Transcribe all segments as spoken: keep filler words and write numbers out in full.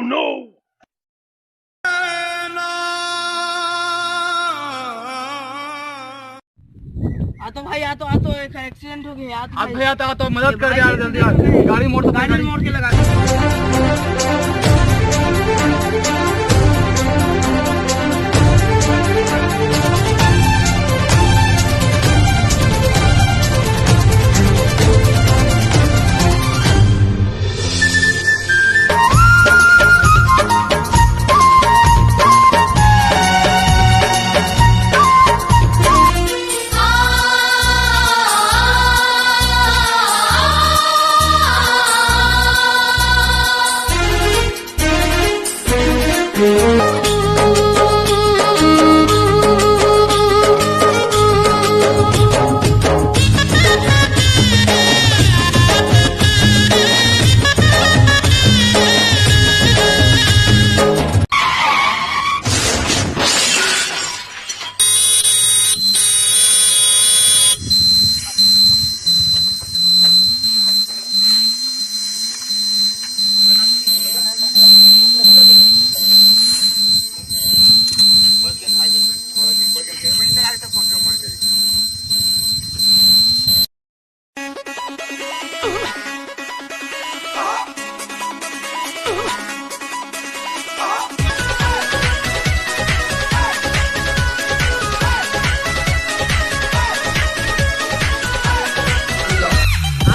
आ तो भाई, आ तो, आ तो एक एक्सीडेंट हो गया, आ तो आप भाई। भैया, तो, तो मदद ये कर दे भाई, यार, जल्दी यार। एक्सीडेंट हो गया। गाड़ी मोड़ तो गाड़ी गाड़ी मोड़ के लगा दे।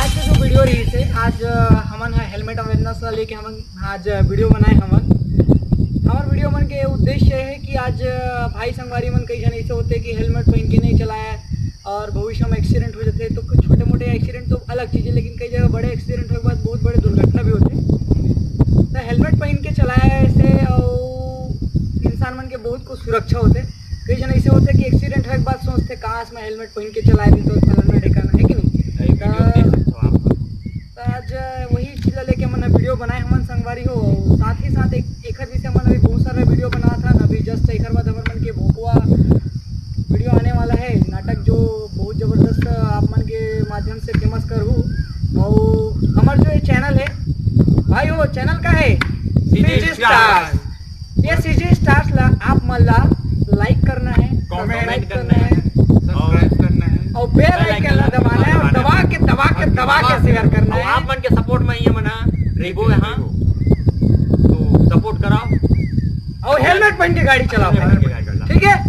आज के जो वीडियो रहिस हे, आज, अ, हमन ह हेलमेट अवेयरनेस ला लेके हमन आज वीडियो बनाए हमन। हमर वीडियो मन के उद्देश्य हे कि आज, अ, भाई संगवारी मन कई झन ऐसे होथे कि हेलमेट पहिन के नहीं चलाए और भविष्य में एक्सीडेंट हो जाथे। तो कुछ छोटे मोटे एक्सीडेंट तो अलग चीज हे, लेकिन कई जगह बड़े एक्सीडेंट होए के बाद बहुत बड़े दुर्घटना भी होथे। तो हेलमेट पहिन के चलाए से अउ इंसान मन के बहुत कुछ सुरक्षा होथे। कई झन ऐसे होथे कि एक्सीडेंट होए के बाद सोचथे, "काश मैं हेलमेट पहिन के चलाए रही तो फलाना ढेकाना," है कि नहीं? तो आज वही चीज ला लेके हमन वीडियो बनाए हमन संगवारी हो। साथ ही साथ एक, एकर विषय हमन अभी बहुत सारा वीडियो बनात हन। अभी जस्ट एकर बाद हमर मन के भोकवा वीडियो आने वाला है, नाटक जो बहुत जबरदस्त आप मन के माध्यम से फेमस करहू। और हमर जो ये चैनल है भाई, वो चैनल का है CG CG Stars। Stars। ये CG Stars ला आप मन ला लाइक करना है, कमेंट सब्सक्राइब करना है, सब्सक्राइब करना है और बेल बेल आइकन आइकन ला दबाना है और दबाना दबा है। के, दबा के, और दबा के शेयर करना और है। आप मन के सपोर्ट में ये मना रेगो यहाँ, तो सपोर्ट कराओ। और हेलमेट पहन के गाड़ी चलाओ। हेलमेट पहन के गाड़ी चलाओ। ठीक है,